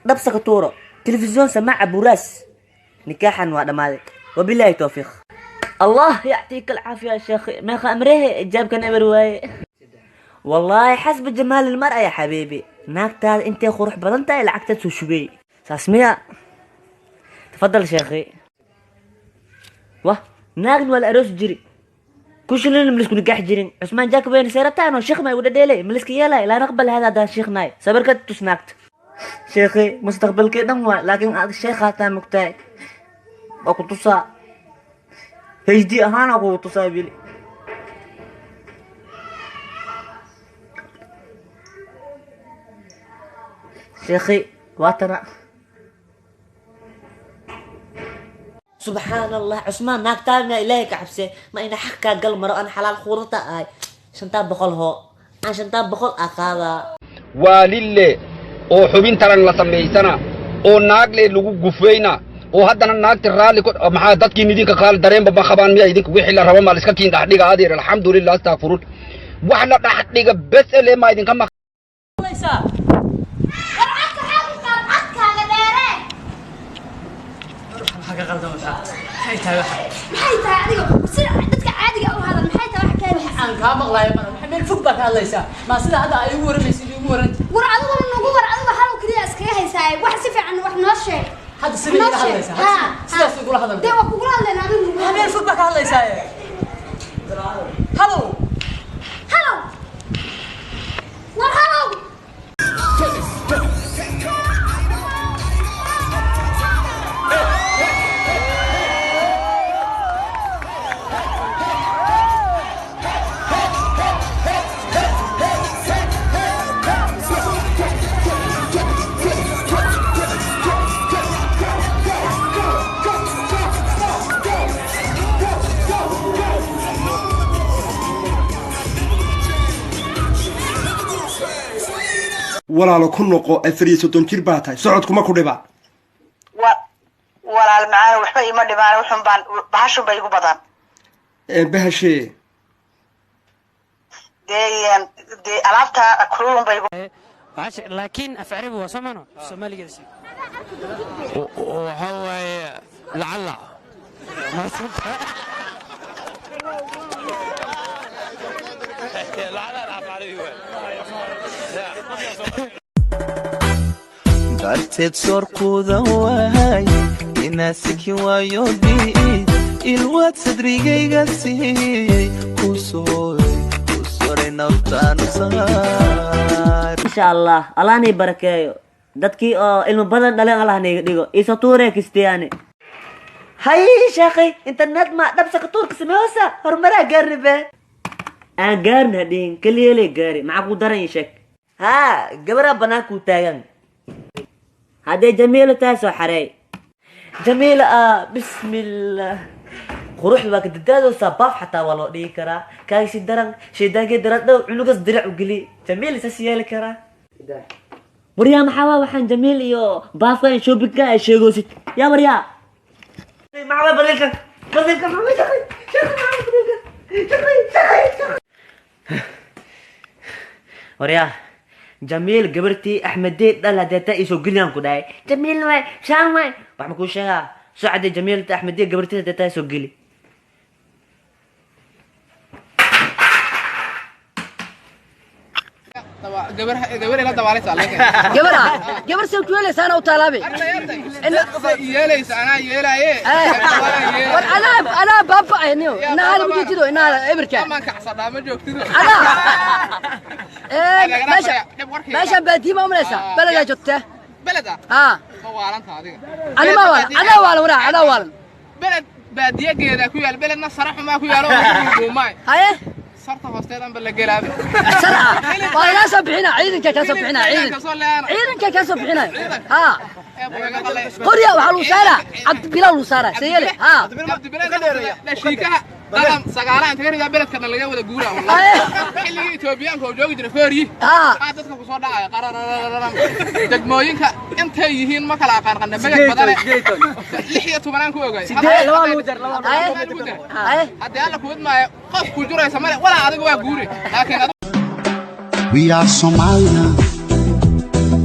Dhabsa ka tuuro telefisyoon samaaca buraas. Nikaaxan waa dhammaaday, wabilaahi towfiiq. Allah yactiika alcaafiya ya sheekhi. Meeqa amrehe ijaabkan eber waaye. Wallaahi xasba jamaal ilmar'a ya xabiibi, naagtaada intay qurux badan tahay lacagtaad soo shubey. Saas miya? Tafadal sheekhi. Wah, naagna waa la aroosi jiri, kushilina malisku nikaax jirin. Cusmaan jaakabeyne seerataano sheekh ma igu dhadheelay, maliska yeelay. Laa naqbal hada haddaan sheekhnaay. Sabirka tus naagta sheekhi, mustaqbalkii dhan waa, laakiin aad sheekhaataa mugtahay. Waa ku tusaa HD ahaana kugu tusaa bili. Sheekhi waatana. Subxaan Allah, Cusmaan, naagtaana Ilaahay ka cabse. Ma ina xaq kaa gal maro aan xalaal khuurata ahay. 500 hoo aan 500 aa qaadaa. Waalille oo xubin taran la samaysana oo naagle lagu gufayna oo haddana naagti raalli ku maxaa dadkiin idinka kaal dareenba ma qabaan miya idinka? Wixii la rabo ma la iska kiin dhex dhiga. Adeer, alxamdulilah, astaqfirun, wax la dhex dhiga bes ele ma idinka ma War codka xaal u qaad, codkaaga dheeree. Maxaa ka qaldan? Maxay tahay waxa? Maxay tahay adiga? Sida dadka caadiga u hadal. Maxay tahay wax keenaysa? Aan kaa maqlayo mana maxay? Meel fog baa ka hadlaysaa. Maa sida hadda ay igu waramaysid igu waranta? War adiguna nagu war, adiga hal kaliya iskaga haysaa. Wax si fiican wax noo sheeg. Hadda sidee Noo ila sheeg. hadlaysaa? Ha, sidaas igula hadal. Dee waa kugula hadlayna, adigu nagu Maxaa meel fog baa ka hadlaysaa? Halow. Halow, war halow. Walaalo, ku noqo, 34 jir baa tahay, socodkuma ku dhiba? Wa walaal macaan, waxba ima dhimaan, wuxun baan bahashun ba igu badan. Bahashee? Dee alaabta kululun ba igu laakiin af Carabi waa soomano Soomaaligeeda sheeg. Waxa waaye lacala. Darteed soorkuuda waay inaasiki waayo diid ilwaad sadrigayga siiyey kusoray naftaanu saar. Insha Allah, Allah nay barakeeyo. Dadkii oo ilmo badan dhaleen Allah nayga dhigo. Iso tuuree kistiyaani. Hay sheekhay, internet ma dhabsa ka tuurka sameysa. Horumaraa gaarni be aan gaarni hadhihin keliyeley gaari. Maxaa ku daran? Ii sheeg. Haa, gabaraa banaankuu taagan. Haddee Jamiila tahay soo xareey. Jamiila ah, bismillah, quruxda waa ka dadaadoosaa. Baaf xataa waa loo dhigi karaa. Kaagisi daran shaydaankii daran dhow cunugas dirac u geli. Jamiil saas yeeli karaa. Waryaa, maxaa waa waxaan Jamiil iyo baafkan shoppingka ay sheegoosid? Yaa waryaa, maxaa waa badilkan? Badilkan maxaa? Shaqay shaqay, maxaa badilkan? Shaqay shaqay shaqay. Waryaa, Jamiil gabartii Axmedey dhal haddee taa iisoo geliyaan ku dhahay. Jamiil waay, shaan waay, wax ma kuu sheegaa? Soo cadee. Jamiilta Axmedey gabartii haddee taa isoo geli. Gabara gabar soo kuweelaysaana u taalaabe. War anaa baaba'ay niyo inahaada ma joogtido, inahaada ebirka adaa. Meesha meeshaan baadiye ma umalaysaa? Beledaa joogtaa haa. Ani ma waalan, adaa waalan. Waraa adaa waalan. Beled baadiyageeda ku yaal, beledna sara xumaa ku yaalo oo duumaay. Haye. Sarta hoosteedan ba la gelaaba. Sarca waa lagaa soo bixina, ciidanka kaa soo bixina, ciidanka kaa soo bixina. Ha, qorya waxaa lagu saaraa Cabdibilaa lagu saaraa sayele. Ha. Shiikaha dhaqan sagaalaha inta ka ridaa beledka dhan laga wada guuraa, wallahi. Xilligii Etoobiyaanka oo joogi jiray fooryi aa dadka kusoo dhacaya qarararararam. Degmooyinka intay yihiin ma kala aqaan, qandha beged badane 16-aan ku ogay. Haddii Alla kuwid maayo, qof ku juraysa male, walaa adiga waa guuri, laakiin We are Somalians.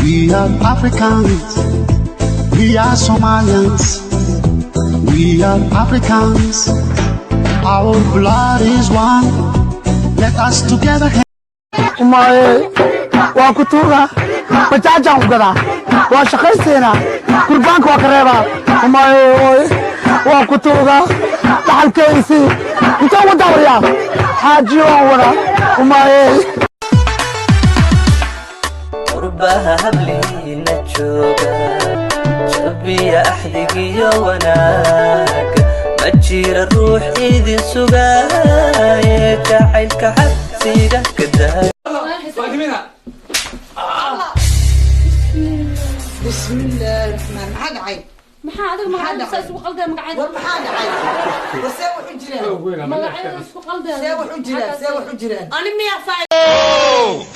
We are Africans. We are Somalians. We are Africans. Our blood is one. Let us together. Maaye, waa ku tuugaa, bajaajaan ku gadaa, waa shaqaysteynaa, gurbaanka waa ka reebaa. Maaye, waa ku tuugaa, dhaxalkeysii intee wadaa? Waryaa xaajiyo waan wadaa, maaye. Qurbaha habliina jooga, jabiya axdigiyo wanaaga, ma jira ruux idin sugaaye, jacaylka xabsiga ka daa. بسم الله الرحمن، maxaa dhacay? Maxaa adiga magacyada isku qaldeen magacyada? War maxaa dhacay? War see wax u jiraan? Magacyada isku qaldeen. See wax u jiraan? See wax u jiraan? Ani miyaa faay?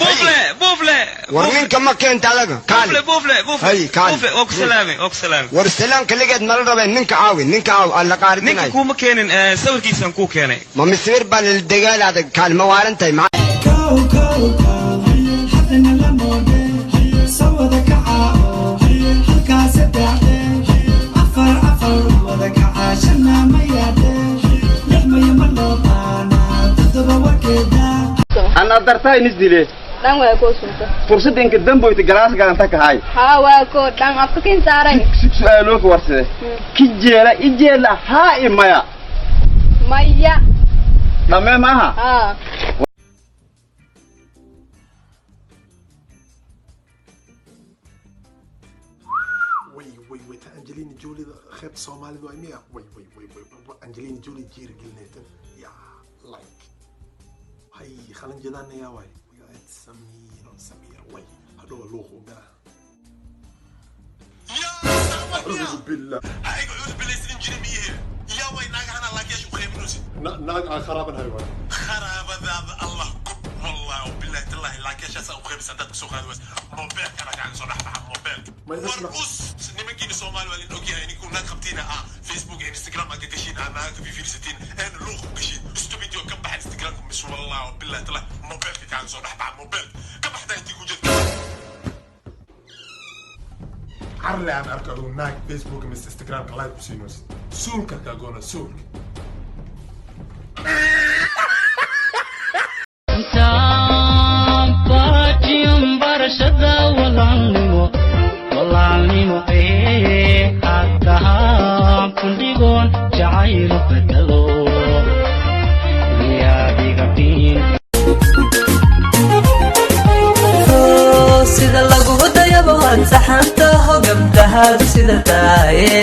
Buufle, buufle. War ninka ma keenta adaga? Buufle, buufle, buufle. Hay, kaali. Buufle, waa ku salaamay, waa ku salaamay. War salaam kaligeed mala rabeen, ninka caawi, ninka caawi alla qaaridinay. Ninka kuuma keenin, sawirkiisaan kuu keenay. Ma miswir baa la dagaal adag, kaali, ma waaran tahay? Ana dartaa inis dile. Dhan waa koo sunta. Fursad inka damboyta galaas galanta kahay. Haa, waa koo dhan afka kin saaray. Su-aaloo ka warsade ki jeela i jeela haa i maya? Maya. Dhamee maaha. Haa. Way way way, ta Angelina Jolie qaybta Soomaalida waa miya? Way way way way way, Angelina Jolie jiir gelinaytan ya, like hay khalan jeedaanaya waay. Magaceed Samiir, Samiir. Way hadhow luuq u galaa. أعوذ بالله. أعوذ بالله سنجري يا وين ناقة أنا لاقي شو خيبنوسي. ناقة خرابا هاي واي. خرابة الله والله وبالله تالله لاقي شو سأو خيب سنتات كسو خاد بس موبيل كان كان صراحة مع موبيل. ورقص nimankiina Soomaali waa lin ogyahay idinkuu naag qabtiina ah Facebook iyo Instagram aad ka gashiin, ah naag ka fiirsatiin een luuq ku gashiin stupid ka baxa Instagram mis wallah wabillahi tallahi mobilka kaan soo dhex baxa mobilka ka baxda intii ku jirta. Carle aan arko aduu naag Facebook mise Instagramka live ku siinaysid, suulka kaa goona suulka. Barashada walaalnimo, walaalnimo ee haddahaan kundhigoon jacayl bedelo miyaadiga dhiin. Sida lagu dayabo ansaxantaho gabdhahaadu sida taaye.